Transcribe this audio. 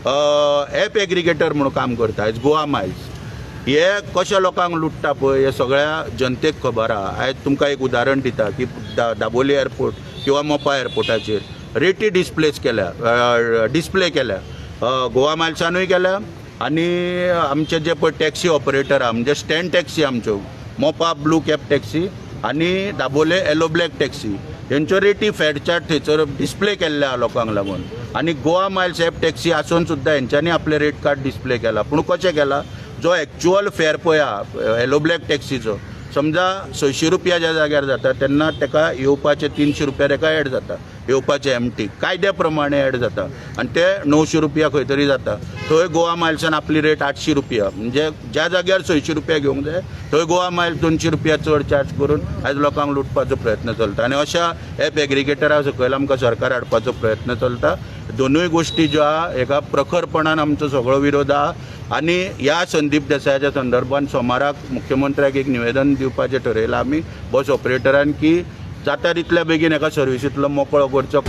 App aggregator म्हणून काम करता आयज गोवा मायल्स. हे कशे लोकांक लुट्टा पळय हे सगळ्या जनतेक खबर आहा. आयज तुमकां एक उदाहरण दिता की दाबोली एअरपोर्ट किंवा मोपा एअरपोर्टाचेर रेटी डिस्प्लेस केल्या, डिस्प्ले केल्या, गोवा मायल्सानूय केल्या आनी आमचे जे पळय टॅक्सी ऑपरेटर आहा, म्हणजे स्टँड टॅक्सी आमच्यो मोपा ब्लू कॅब टॅक्सी आनी दाबोले येलो ब्लॅक टॅक्सी, हेंच्यो रेटी फेर चार्ट थंयसर डिस्प्ले केल्ले आहा लोकांक लागून. आनी गोवा मायल्स एप टॅक्सी आसून सुद्दां हेंच्यांनी आपले रेट कार्ड डिस्प्ले केला. पूण कशें केला, जो एक्चुअल फेर पळय आहा येलो ब्लॅक टॅक्सीचो समजा 600 रुपया ज्या जाग्यार जाता तेन्ना ताका येवपाचे 300 रुपया ताका एड जाता, येवपाचे एमटी कायद्या प्रमाणे एड जाता आनी ते 900 रुपया खंय तरी जाता. थंय गोवा मायल्सान आपली रेट 800 रुपया, म्हणजे ज्या जाग्यार 600 रुपया घेवंक जाय थंय गोवा मायल्स 200 रुपया चड चार्ज करून आयज लोकांक लुटपाचो प्रयत्न चलता. आनी अशा एप एग्रिगेटरा सकयल आमकां सरकार हाडपाचो प्रयत्न चलता. दोनूय गोश्टी ज्यो आहा हेका प्रखरपणान आमचो सगळो विरोध आहा. आनी ह्या संदीप देसायाच्या संदर्भात सोमाराक मुख्यमंत्र्याक एक निवेदन दिवपाचें ठरयलां आमी बस ऑपरेटरान की जाता तितल्या बेगीन हेका सर्विसींतलो मोकळो करचो.